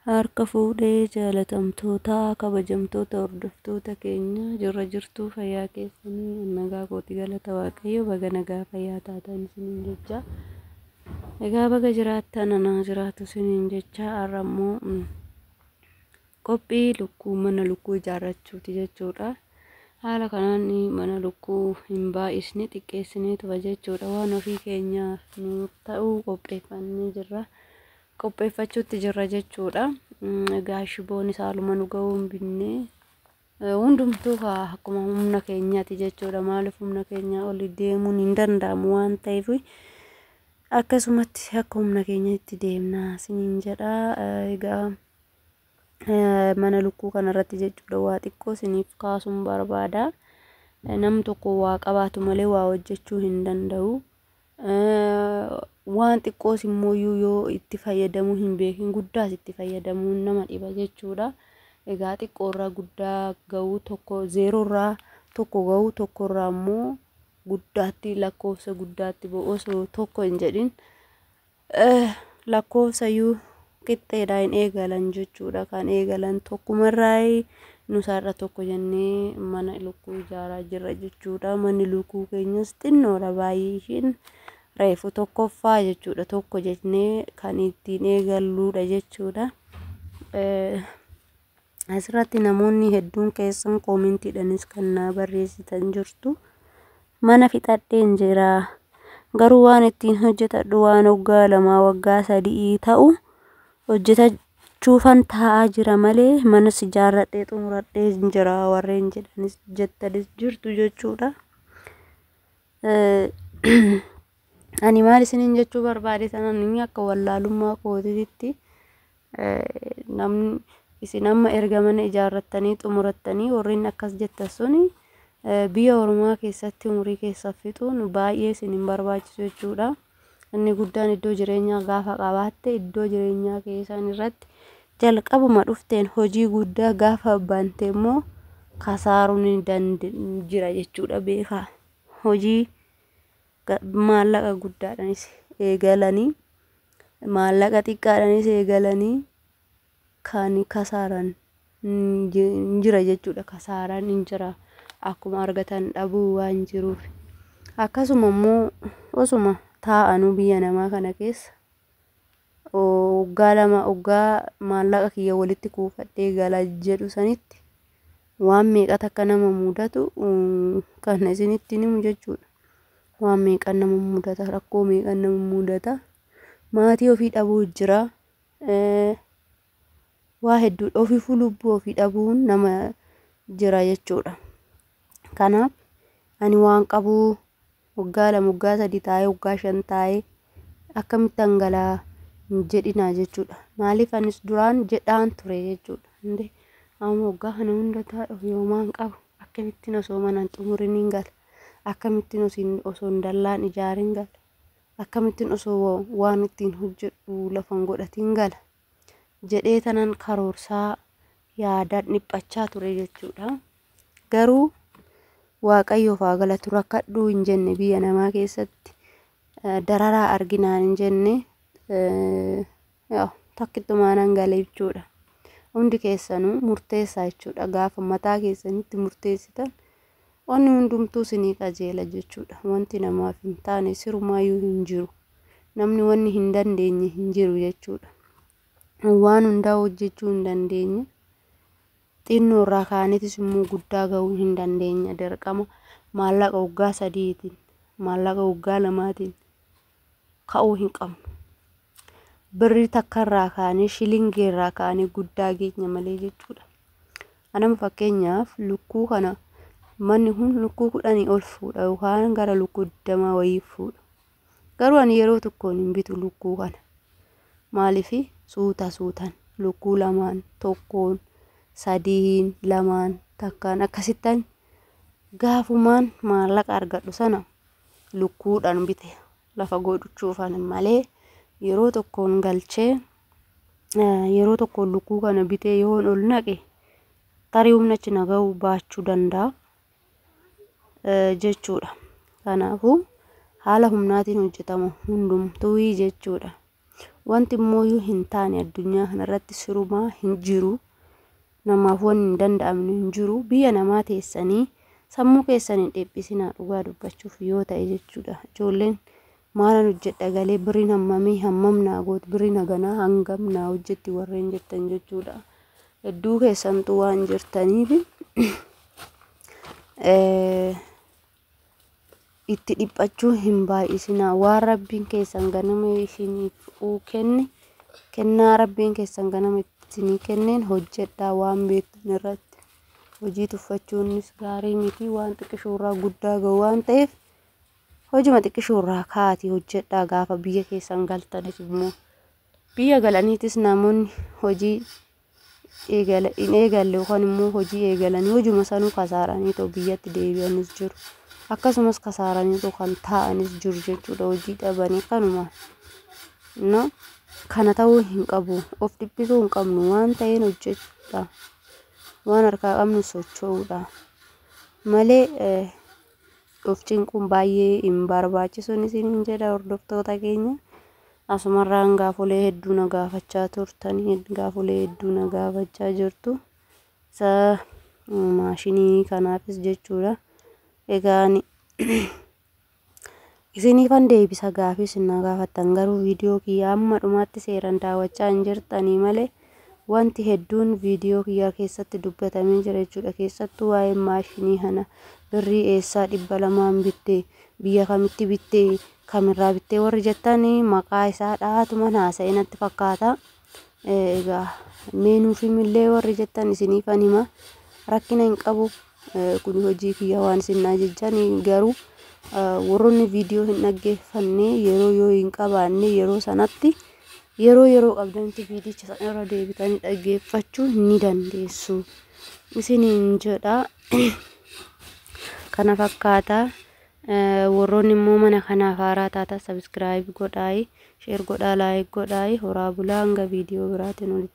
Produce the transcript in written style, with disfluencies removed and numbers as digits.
Harka fuudhee jaalatamtoota kabajamtoota hordoftoota keenya jirra jirtuu fayyaa keessanii nagaa kooti galata Waaqayyo baga nagaa fayyaa taatan isiniin jecha. Egaa baga jiraattan anaa jiraatu isiniin jecha. Har'a immoo qophii lukkuu mana lukkuu ijaarrachuuti jechuudha. Haala kanaan mana lukkuu hin baay'isne, xiqqeessinee tufa jechuudha. Waan ofii keenyaaf nu ta'uu qopheeffannee jirra. Qopheeffachuutti jirra jechuudha. Egaa shiboon isaaluma nu ga'uu hin binne. Hundumtuu akkuma humna keenyaati jechuudha. Maaliif humna keenyaa oli deemuun hin danda'amu waan ta'eef akkasumatti akka humna keenyaatti deemna isiniin jedha. Egaa mana lukkuu kanarratti jechuudha waa xiqqoo isiniif kaasuun barbaada. Nam tokko waa qabaatu malee waa hojjechuu hin danda'u. Waan xiqqoos immoo yoo itti fayyadamuu hin beekin guddaas itti fayyadamuun nama dhiba jechuudha. Egaa xiqqoorraa guddaa ga'uu, tokko zeeroorraa tokko ga'uu, tokkorraa immoo guddaatti lakkoofsa guddaatti ba'u osoo tokko hin jedhin lakkoofsayyuu qixxeedhaan hin eegalan jechuudha. Kan eegalan tokkumarraa nusarra tokko jennee mana lukkuu ijaaraa jirra jechuudha. Manni lukkuu keenyas xinnoodha, baay'ee ishiin reefu tokkoffaa jechuudha. Tokko jennee kan ittiin eegalluudha jechuudha. Asirratti namoonni hedduun keessan koomentiidhaanis kan naa barreessitan jirtu. Mana fixadheen jira. Garuu waan ittiin hojjetadhu waan waggaa 2 waggaa 3 ta'u hojjetachuufan taa'aa jira malee manas ijaarradhee xumuradhee jira warreen jedhanis jettanis jirtu jechuudha. Ani maal isiniin jechuu barbaade sanan inni akka wallaalummaa kootiitti namni isin amma erga mana ijaarrattanii xumurattanii warreen akkas jettan suni biyya ormaa keessatti umurii keessa fixuun baay'ee isin hin barbaachisu jechuudha. Inni guddaan iddoo jireenyaa gaafa qabaatte iddoo jireenyaa keessan irratti jalqabuma dhufteen hojii guddaa gaafa bante immoo kasaaruun ni jira jechuudha beekaa. Hojii maallaqa guddaadhaanis eegalanii maallaqa xiqqaadhaanis eegalanii kan kasaaran jira jechuudha. Kasaaraan hin jira, akkuma argatan dhabuu waan jiruuf. Akkasuma immoo osuma taa'anuu biyya namaa kana keessa waggaa 2 waggaa maallaqa kiyya walitti kuufadhee gala jedhu sanitti waan meeqatu akka nama mudatu kan isinitti himu jechuudha. Waan meeqan nama mudata, rakkoo meeqan nama mudata. Maatii ofii dhabuu jira. Waa hedduudha. Ofiifuu lubbuu ofii dhabuun nama jira jechuudha. Kanaaf ani waan qabu waggaa 2 waggaa 3 taa'ee waggaa 5 taa'ee akkamittan galaa hin jedhinaa jechuudha. Maaliif anis duraan jedhaan ture jechuudha. Indee amma waggaa kana hunda taa'e yoomaan qabu akkamittiin osoo mana hin xumurin hin gala, akkamittiin osoo hin dallaan ijaarin gala, akkamittiin osoo waan ittiin hojjedhu lafa hin godhatin gala jedhee tanan karoorsaa yaadaan dhiphachaa ture jechuudha. Garuu Waaqayyoof haa galatu, rakkadhuu hin jenne, biyya namaa keessatti dararaa arginaan hin jenne, takkittumaanan gale jechuudha. Hundi keessanuu murteessaa jechuudha. Gaafa mataa keessanitti murteessitan wanni hundumtuu isinii qajeela jechuudha. Wanti namaaf hin taane sirumaayyuu hin jiru. Namni wanni hin dandeenye hin jiru jechuudha. Waan hundaa hojjechuu hin dandeenye. Xinnoo irraa kaanetis immoo guddaa ga'uu hin dandeenya. Dirqama maallaqa waggaa 3tiin maallaqa waggaa 2tiin ka'uu hin qabnu. Birrii takka irraa kaanee, shilingii irraa kaanee guddaa geenya malee jechuudha. Anama fakkeenyaaf lukkuu kana manni kun lukkuu 10 ol fuudha yookaan gara lukkuu 20 wayii fuudha. Garuu ani yeroo tokkoon hin bitu lukkuu kana. Maaliif suuta suutan lukkuu 2n, 1n, 3n, 2n, 1n akkasittan gaafumaan maallaqa argadhu sana lukkuudhaan bite lafa godhuchuufan malee yeroo tokkoon galchee yeroo tokkoon lukkuu kana bitee yoon ol naqe tarii humna achi na ga'uu baachuu danda'a jechuudha. Kanaafuu haala humnaatiin hojjetama hundumtuu jechuudha. Wanti immooyyuu hin taane addunyaa kanarratti sirumaa hin jiru. Namaaf wanni hin danda'amne hin jiru. Biyya namaa teessanii sammuu keessan hin dhiphisinaa dhugaa dubbachuuf yoo ta'e jechuudha. Ijoolleen maalan hojjedha galee birriin hammamii hammam naa gooti birriin haganaa hangam naa hojjetti warreen jettan jechuudha. Hedduu keessantu waan jirtaniif itti dhiphachuu hin baay'isinaa. Waan rabbiin keessan ganama isiniif kenne kennaa rabbiin keessan ganama isinii kenneen hojjedhaa waan beektan irratti. Hojii tuffachuunis gaarii miti waan xiqqishuurraa guddaa ga'u waan ta'eef hojuma xiqqishuurraa ka'aatii hojjedhaa gaafa biyya keessan galtanis immoo biyya galaniitis namoonni hojii hin eegalle yookaan immoo hojii eegalanii hojuma sanuu kasaaranii too biyyatti deebi'anis jiru. Akkasumas kasaaranii too kan taa'anis jiru jechuudha hojii dhabanii kanuma. No kana ta'uu hin qabu of dhiphisuu hin qabnu waan ta'een hojjechuudha. Waan harkaa qabnu socho'uudha. Malee of cinquun baay'ee hin barbaachisuun isiniin jedha hordoftoota keenya. Asumarraan gaafolee hedduu na gaafachaa turtanii gaafolee hedduu na gaafachaa jirtu. Isa maashinii kanaafis jechuudha. Egaa isiniifan deebisa gaafii isin na gaafattan garuu viidiyoo kiyya amma dhumaatti seeraan daawwachaa hin jirtanii malee wanti hedduun viidiyoo kiyya keessatti dubbatamee jira jechuudha. Keessattuu waa'ee maashinii kana birrii eessaa 200 bitte biyya kamitti bitte kamirraa bittee warri jettan maqaa isaa dhaatuman haasa'e natti fakkaata. Egaa mee nuuf himillee warri jettan isiniifan hima rakkina hin qabu kun hojii kiyya waan isin ajajjan garuu warroonni viidiyoo hin dhaggeeffanne yeroo yoo hin qabaanne yeroo sanatti yeroo yeroo qabdanitti viidicha sana irra deebitanii dhaggeeffachuu ni dandeessu isiniin jedha. Kana fakkaata. Warroonni immoo mana kanaaf haaraa taatan subscribe godhaayi, share godhaa, like godhaayi, horaa bulaa hanga viidiyoo biraatiin olitti.